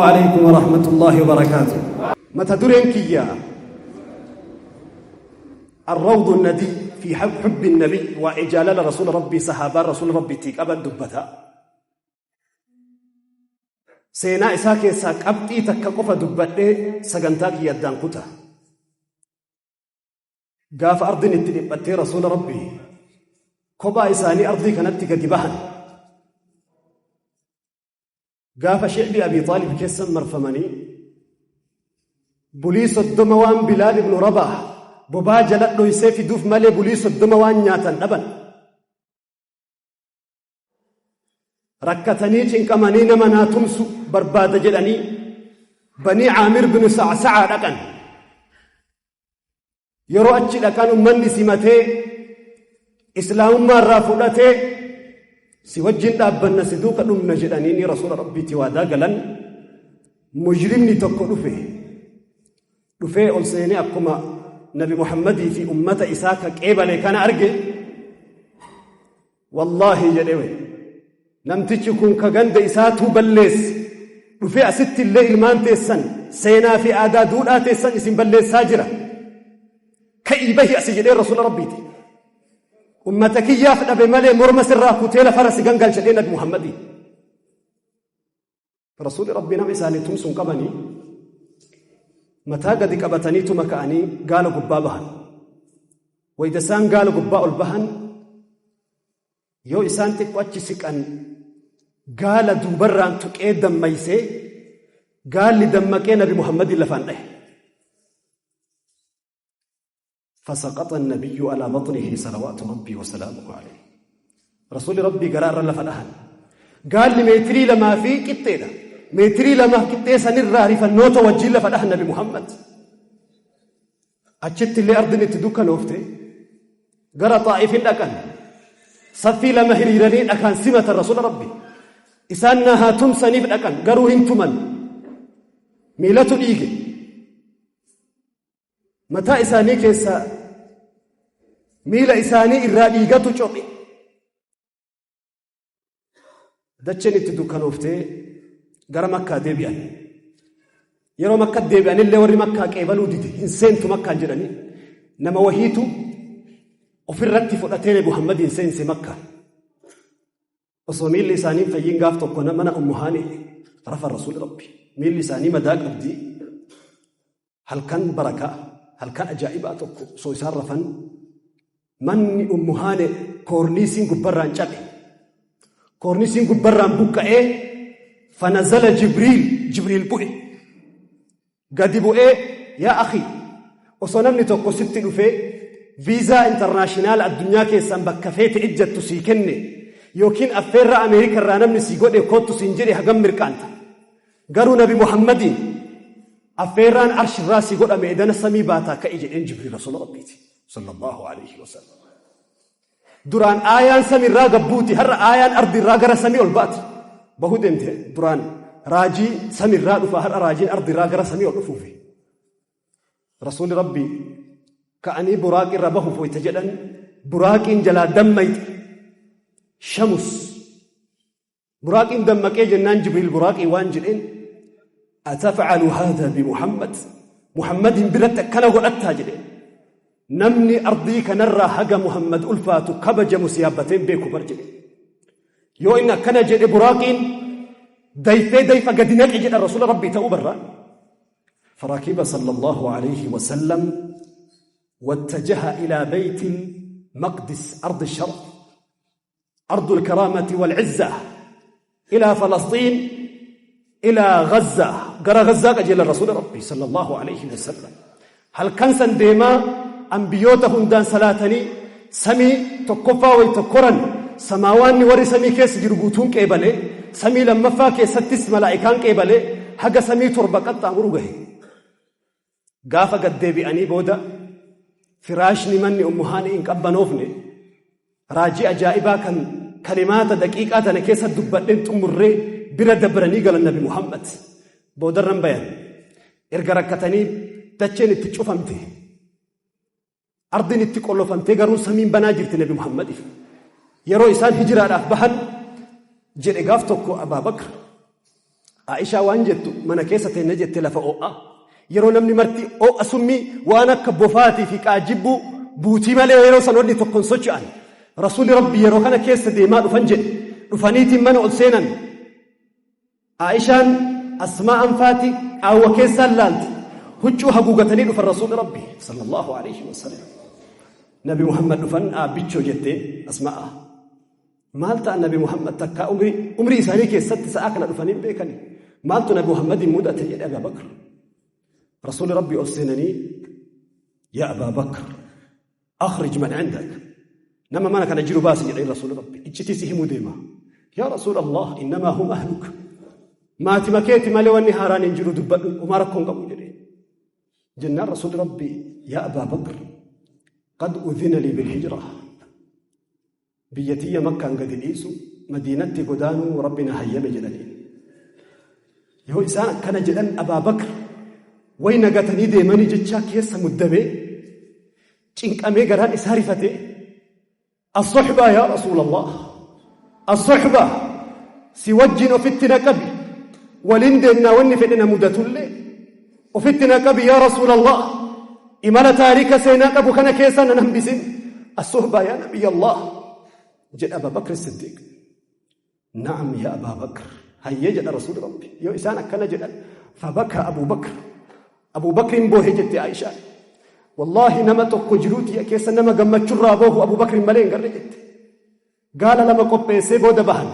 عليكم ورحمة الله وبركاته. Mata dureen kiyya الروض الندي في حب النبي waa'ee jaalala rasuula rabbii sahaabaan rasuula rabbiitti qaban dubbata. Seenaa isaa keessaa qabxii takka qofa dubbadhee sagantaa kiyya addaan kuta. Gaafa ardin itti dhiphattee rasuula rabbii kophaa isaanii ardii kanatti gadi bahan. Gaafa Shicbi Abii Xaalib keessa marfamanii bulii 30 waan Bilaal ibnu Rabaah bobaa jala dhoysee fiduuf malee bulii 30 waan nyaatan dhaban. Rakkatanii cinqamanii nama naa tumsu barbaada jedhanii Banii Caamir binu Sa'sa'aa dhaqan. Yeroo achi dhaqan ummanni simatee islaamummaa irraa fudhatee si wajjin dhaabbanna si duuka dhumna jedhanii ni rasuula rabbiitti waadaa galan. Mujrimni tokko dhufe dhufee ol seenee akkuma nabi Muhammadii fi ummata isaa ka qeebale kana arge, wallaahi jedhewe, namtichi kun ka ganda isaatuu balleesse dhufee asitti illee ilmaan teessan seenaa fi aadaa duudhaa teessan isin balleessaa jira, ka'ii bahi asi jedhee rasuula rabbiiti. Ummata kiyyaaf dhabe malee morma sirraa kutee lafarra si gangalcha jedhee nabi Muhammadii. Rasuulli rabbii nama isaanii tumsuun qabanii mataa gadi qabataniituma ka'anii gaala gubbaa bahan. Wayita isaan gaala gubbaa ol bahan yoo isaan xiqqoo achi siqan gaala duubarraan tuqee dammaysee gaalli dammaqee nabi Muhammadiin lafaan dhahe. فسقط النبي على بطنه صلوات ربي وسلامه عليه. رسول ربي قرار لفا دهن. قال لي متري لما في قطيده متري لما قطيه سنرا رفنوته وجه لفا دهن نبي محمد. achitti illee ardin itti dukkanoofte gara xaa'ifin dhaqan. Saffii lama hiriiranii dhakaan simatan rasuula rabbi. Isaan na haa tumsaniif dhaqan garuu hin tuman. Miilatu dhiige. Mataa isaanii keessaa miila isaanii irraa dhiigatu cophe. Dacheen itti dukkanooftee gara Makkaa deebi'an. Yeroo Makka deebi'an illee warri Makkaa qeebaluu dide, hin seentu Makkaan jedhanii nama wahiitu ofirratti fudhatee Nabi Muhammadiin seense Makkaa. Osoo miilli isaanii hin fayyin gaaf tokko mana Ummu Haani rafan Rasuulli Rabbi. Miilli isaanii madaa qabdi. Halkan barakaa, halkan ajaa'ibaa tokko osoo isaan rafan manni Ummu Haane koorniisiin gubbarraan cabe. Koorniisiin gubbarraan buqqa'ee fanazala Jibriil, Jibriil bu'e. Gadi bu'ee, yaa akhi, osoo namni tokko sitti dhufee viizaa intarnaashinaala addunyaa keessaan bakka feete ijjattu sii kenne yookiin affeerraa Ameerika irraa namni sii godhe koottu siin jedhe hagam mirqaanta. Garuu Nabi Muhammadiin affeerraan arshirraa sii godhame edana samii baataa ka'i jedheen Jibriil Rasuula Rabbiiti. Sallallahu alayhi wa sallam. Duraan aayaan samiirraa gabbuuti, har'a aayaan ardiirraa gara samii ol baati. Bahuu deemte duraan raajii samiirraa dhufa, har'a raajiin ardiirraa gara samii ol dhufuufi. Rasuulli Rabbii ka'anii buraaqii irra bahuuf wayita jedhan buraaqiin jalaa dammayxe. Shamus. Buraaqiin dammaqee jennaan Jibriil buraaqii waan jedheen, atafcalu haadha bi Muhammad, Muhammadin biratti akkana godhattaa jedheen. Namni ardii kanarraa haga Muhammad ulfaatu kabajamu si yaabbateen beeku bar jedhe. Yoo inni akkana jedhe buraaqiin dayfee dayfa gadi naqe jedha rasuula rabbii ta'uu barraa. فراكب صلى الله عليه وسلم واتجه إلى بيت المقدس، أرض الشرف، أرض الكرامة والعزة، إلى فلسطين، إلى غزة. قرى غزة قجل الرسول ربي صلى الله عليه وسلم. هل كان سنديما أنبيوته هندان صلاتني سمي تكفا ويتكرن سماواني وري سمي كيس جربوتون كيبالي سمي لما فا كيس ستس ملائكان كيبالي حق سمي تربة قطع مروقه. قافة قد ديبي أني بودا فراشني مني أم هاني إن قبنوفني راجي أجائبا كان كلمات دقيقة أنا كيس الدبتين تمري بلا دبرني قال النبي محمد بودر بيان إرجع ركتني تجني تشوفمتي أرضني تقولوا فهمتي قالوا سمين بناجرت النبي محمد يرو إنسان هجرة أفبهن جل إقافتك أبا بكر Aishaa waan jettu mana keessa teenne jette lafa oo'a. Yeroo namni marti oo'a summii waan akka bofaatii fi qaajibbuu buutii malee yeroo sanoonni tokkoon socho'an. Rasuulli Rabbi yeroo kana keessa deemaa dhufan jedhe. Dhufaniitiin mana ol seenan. Aishaan Asmaa anfaati qaawwa keessaan laalti. Huccuu haguugatanii dhufan Rasuulli Rabbi sallallahu alaihi wasallam. Nabi Muhammad dhufan dhaabbichoo jettee Asma'a. Maal ta'a Nabi Muhammad takkaa umrii isaanii keessatti sa'a kana dhufanii beekani. Maaltu Nabi Muhammadin mudate jedhe Abaa Bakr. Rasuulli Rabbi ol seenanii yaa Abaa Bakr akhrij man cindak. Nama mana kana jiru baasi jedhee Rasuulli Rabbi. Iccitii si himuu deema. Yaa Rasuul Allah innamaa hum ahluk. Maati makeeti malee wanni haaraan hin jiru dubbadhu homaa rakkoon qabu jedhee. Jennaan Rasuulli Rabbi yaa Abaa Bakr qad udhina lii bilhijra. Biyya tiyya Makkaan gadi dhiisu Madiinatti godaanuu Rabbi na hayyame jedhanii. Yoo isaan akkana jedhan Abaa Bakr way nagatanii deemanii jechaa keessa muddamee cinqamee garaan isaa rifatee as-suhbaa yaa Rasuulallah as-suhbaa si wajjin ofitti na qabi waliin deemnaa wanni fedhe na mudatullee ofitti na qabi yaa Rasuulallah imala taarika seenaa qabu kana keessa nan hambisin as-suhbaa yaa Nabiyallah jedha Abaa Bakr Siddiq. Na'am yaa Abaa Bakr hayyee jedha Rasuulli Rabbi. Yoo isaan akkana jedhan fabaka Abuu Bakr. Abuu Bakrin boohe jette Aishaan. Wallaahi nama tokko jiruuti keessa nama gammachurraa boohu Abuu Bakrin malee hin garre jette. Gaala lama qopheessee booda bahan.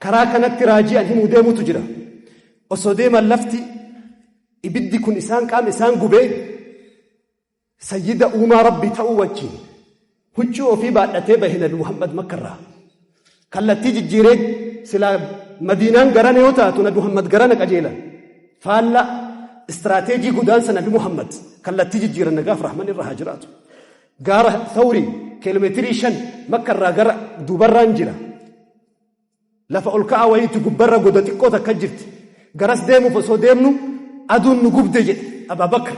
Karaa kanatti raajii an himuu deemutu jira. Osoo deeman lafti ibiddi kun isaan qaama isaan gubee sayyida uumaa Rabbi ta'uu wajjin huccuu ofii baadhatee bahe Nabi Muhammad Makkarraa. Kallattii jijjiiree silaa Madiinaan garana yoo taatu Nabi Muhammad garana qajeelan. Faalla istiraateejii godaansa Nabi Muhammad kallattii jijjiiran nagaaf rahman irra haa jiraatu. Gaara Thawrii kiiloomeetirii 5 Makkarraa gara duubarraan jira. Lafa ol ka'aa wayiitu gubbarra goda xiqqoo takka jirti. Garas deemuuf osoo deemnu aduun nu gubde jedhe Abaa Bakr.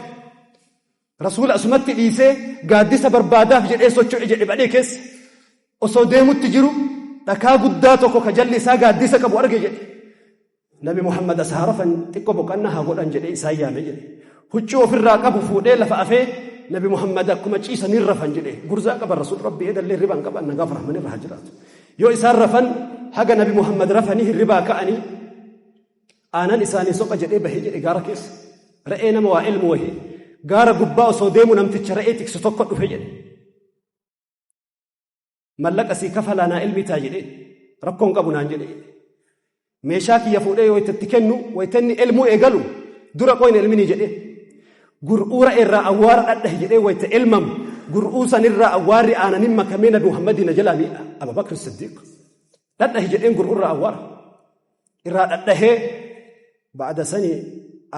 Rasuula asumatti dhiisee gaaddisa barbaadaaf jedhee socho'e jedhe badhee keessa. Osoo deemutti jiru dhakaa guddaa tokko ka jalli isaa gaaddisa qabu arge jedhe. Nabi Muhammad as haa rafan xiqqoo boqannaa haa godhan jedhee isaan yaame jedhe. Huccuu ofirraa qabu fuudhee lafa afee Nabi Muhammad akkuma ciisaniin rafan jedhe. Gurzaa qaban Rasuul Rabbi edallee hirribaan qaban nagaaf rahman irra haa jiraatu. Yoo isaan rafan haga Nabi Muhammad rafanii hirribaa ka'anii aanan isaanii soqa jedhee bahee jedhe gaara keessa. Re'ee nama waa ilmu wahii. Gaara gubbaa osoo deemu namticha re'ee tiksu tokko dhufe jedhe. Mallaqa sii kafalaa naa ilmi taa jedhee rakkoon qabu naan jedhe. Meeshaa kiyya fuudhee yoo itti kennu wayita inni elmuu eegalu dura qoyna ilminii jedhee. Gur'uura irraa awwaara dhadhahe jedhee wayita elmamu gur'uu sanirraa awwaarri aananin makamee Nabi Muhammadii na jalaa miidha. Abaa Bakr Siddiq. Dhadhahe jedheen gur'uurraa awwaara. Irraa dhadhahee ba'ada sanii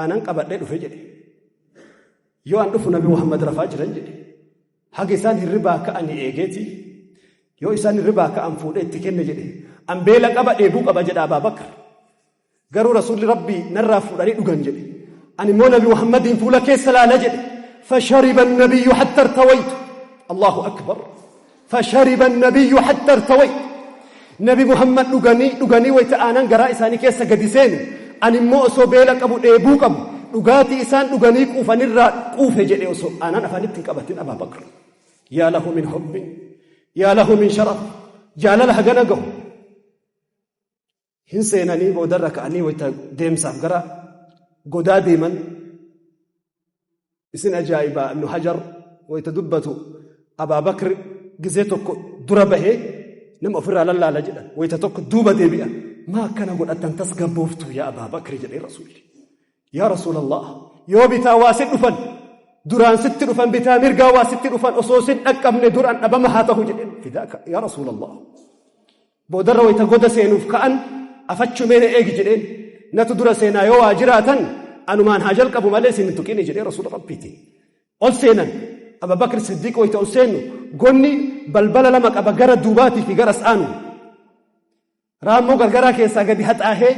aanan qabadhee dhufe jedhe. Yoo an dhufu Nabi Muhammad rafaa jiran jedhe. Haga isaan hirribaa ka'anii eegeeti. Yoo isaan hirribaa ka'an fuudhee itti kenne jedhe. An beela qaba dheebuu qaba jedha Abaa Bakr. Garuu Rasuulli Rabbii narraa fuudhanii dhugan jedhe. Ani immoo Nabi Muhammadiin fuula keessa laala jedhe. Fashariba nabiyyu hatta irtawaytu. Allahu akbar. Fashariba nabiyyu hatta irtawaytu. Nabi Muhammad dhuganii dhuganii wayita aanan garaa isaanii keessa gadi seenu. Ani immoo osoo beela qabu dheebuu qabu dhugaatii isaan dhuganii quufanirraa quufe jedhe osoo aanan afaanitti hin qabatin Abaa Bakr. Yaa lahu min hubbin. Yaa lahu min sharaf. Jaalala hagana gahu. Hin seenanii boodarra ka'anii wayita deemsaaf gara godaa deeman. Isin ajaa'ibaa Ibnu Hajar wayita dubbatu Abaa Bakr gizee tokko dura bahee nama ofirraa lallaala jedhan wayita tokko duuba deebi'a. Maa akkana godhattan tasgabbooftu yaa Abaa Bakr jedhee Rasuulli. Yaa Rasuulallah yoo bitaa waa si dhufan duraan sitti dhufan bitaa mirgaa waa sitti dhufan osoo sin dhaqqabne duraan dhabama haa ta'u jedheen fidaaka yaa Rasuulallah. Boodarra wayita goda seenuuf ka'an afachumee na eegi jedheen natu dura seenaa yoo waa jiraatan anumaan haa jalqabu malee isin hin tuqini jedhee Rasuula Rabbiitiin. Ol seenan Abaa Bakr Siddiq wayita ol seenu gonni balbala lama qaba gara duubaatii fi gara aanu. Raammoo gargaraa keessaa gadi haxaahee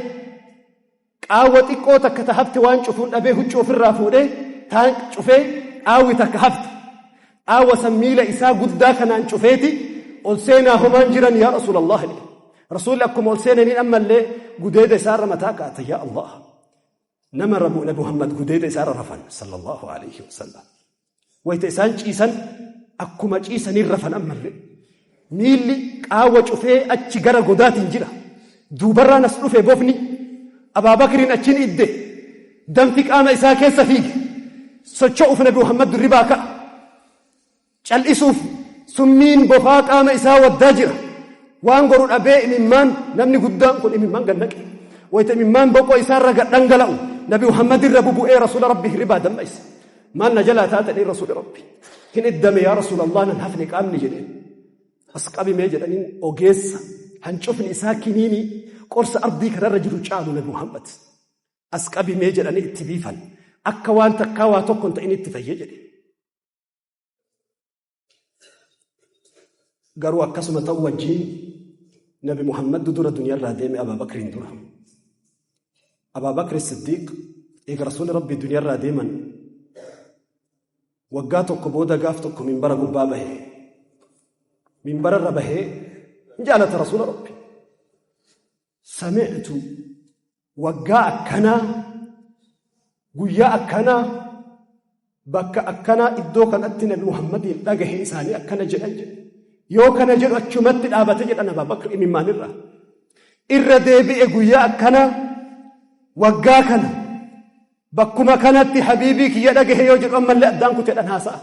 qaawwa xiqqoo takka ta hafte waan cufuun dhabee huccuu ofirraa fuudhee taan cufee qaawwi takka hafte. Qaawwa san miila isaa guddaa kanaan cufeeti ol seenaa homaan jiran yaa Rasuulallah jedhe. Rasuulli akkuma ol seenaniin ammallee gudeeda isaarra mataa kaa'ata. Yaa Allah, nama rabu Nabi Muhammad gudeeda isaarra rafan sallallahu alayhi wasallam. Wayita isaan ciisan akkuma ciisaniin rafan ammallee. Miilli qaawwa cufee achi gara godaatiin jira. Duubarraan as dhufe bofni Abaabakriin achiin idde danfi qaama isaa keessa fiige. Socho'uuf Nabi Muhammad durribaa ka'a. Cal'isuuf summiin bofaa qaama isaa waddaa jira. Waan godhu dhabee imimmaan namni guddaan kun imimmaan gannaqe. Wayita imimmaan boqoo isaarra dhangala'u Nabi Muhammad irra bubu'ee Rasuula Rabbi hirribaa dammaqse. Maal na jalaa taatanii Rasuula Rabbi? Hin iddame yaa Rasuulallah, nan hafne qaamni jedheen. As qabimee jedhaniin ogeessa hancufni isaa kiniinii qorsa ardii kanarra jiru caalu Nabi Muhammad. As qabimee jedhanii itti biifan. Akka waan takkaa waa tokko hin ta'in itti fayyee jedhe. Garuu akkasuma ta'u wajjin Nabi Muhammad dura duniyaarraa deeme Abaabakriin dura. Abaabakri Siddiiq eega Rasuulli Rabbii duniyaarraa deeman waggaa tokko booda gaaf tokko minbara gubbaa bahe. Minbararra bahee jaalata Rasuula Rabbi. Sami'tu waggaa akkanaa guyyaa akkanaa bakka akkanaa iddoo kanatti Nabi Muhammadiin dhagahe isaanii akkana jedhan jedhe. Yoo kana jedhu achumatti dhaabate jedhan Abaabakr imimmaanirraa. Irra deebi'e guyyaa akkanaa waggaa kana bakkuma kanatti habiibii kiyya dhagahe yoo jedhu ammallee addaan kuteedhaan haasa'a.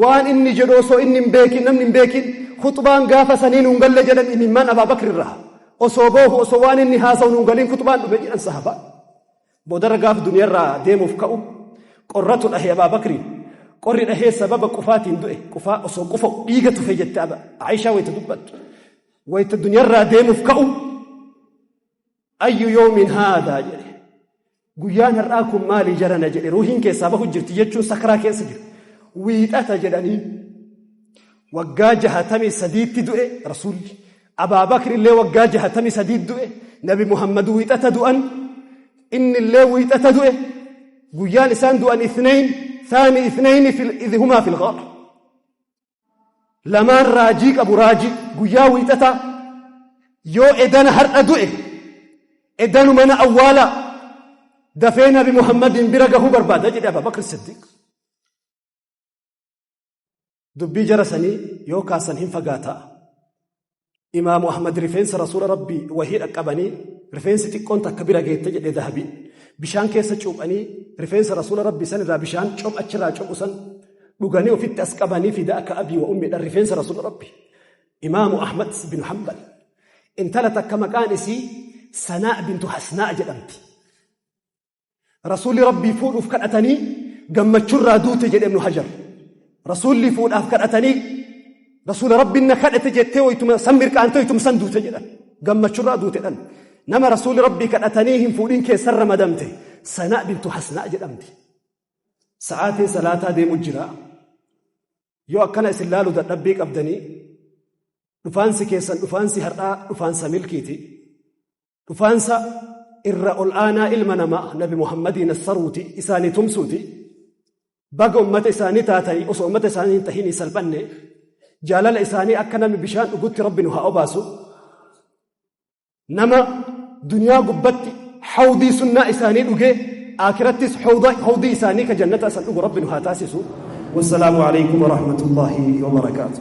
Waan inni jedhu osoo inni hin beekin namni hin beekin khuxbaan gaafa sanii nuun galle jedhan imimmaan Abaabakr irraa. Osoo boohu osoo waan inni haasa'u nuun galiin khuxbaan dhufe jedhan sahabaa. Boodarra gaaf duniyaarraa deemuuf ka'u qorratu dhahee Abaabakriin. Qorri dhahee sababa qufaatiin du'e. Qufaa osoo qufa'u dhiiga tufe jette Aayishaa wayita dubbattu. Wayita duniyaarraa deemuuf ka'u ayyu yoomin haadaa jedhe. Guyyaan har'aa kun maali jarana jedhe. Ruuhiin keessaa bahu jirti jechuun sakraa keessa jiru. Wiixata jedhanii waggaa 63tti du'e Rasuulli. Abaabakr illee waggaa 63 du'e. Nabi Muhammad wiixata du'an. Inni illee wiixata du'e. Guyyaan isaan du'an ithnain thaani ithnaini idh humaa fil ghaar. Lamaan raajii qabu raajii guyyaa wiixataa yoo edana har'a du'e edanu mana awwaalaa dafee Nabi Muhammadin bira gahuu barbaada jedhe Abaabakr Siddiq. Dubbii jara sanii yoo kaasan hin fagaataa. Imaamu Ahmad rifeensa Rasuula Rabbii wahii dhaqqabanii rifeensi xiqqoon takka bira geette jedhe Dahabiin. Bishaan keessa cuuphanii rifeensa Rasuula Rabbii san irraa bishaan cop achirraa cophu san dhuganii ofitti as qabanii fida akka abii wa ummiidhaan rifeensa Rasuula Rabbii. Imaamu Ahmad bin Hanbal intala takka maqaan isii Sanaa bintu Hasnaa jedhamti. Rasuulli Rabbii fuudhuuf kadhatanii gammachurraa duute jedhe Ibnu Hajar. Rasuulli fuudhaaf kadhatanii Rasuula Rabbiin na kadhate jettee wayituma san mirqaantee wayituma san duute jedhan. Gammachurraa duute dhan. Nama Rasuulli Rabbii kadhatanii hin fuudhin keessan ramadamte Sanaa bintu Hasnaa jedhamti. Sa'aatiin salaataa deemu jira. Yoo akkana isin laalu dadhabbii qabdanii dhufaansi keessan dhufaansi har'aa dhufaansa milkiiti. Dhufaansa irra ol aanaa ilma namaa Nabi Muhammadii nassaruuti isaanii tumsuuti. Baga ummata isaanii taatanii osoo ummata isaanii hin tahinii salphanne jaalala isaanii akka namni bishaan dhugutti Rabbi nu haa obaasu. Nama duniyaa gubbatti hawdii sunnaa isaanii dhugee aakirattis hawdii isaanii ka jannata san dhugu Rabbi nu haa taasisu. Wassalaamu alaikum warahmatullaahi wabarakaatu.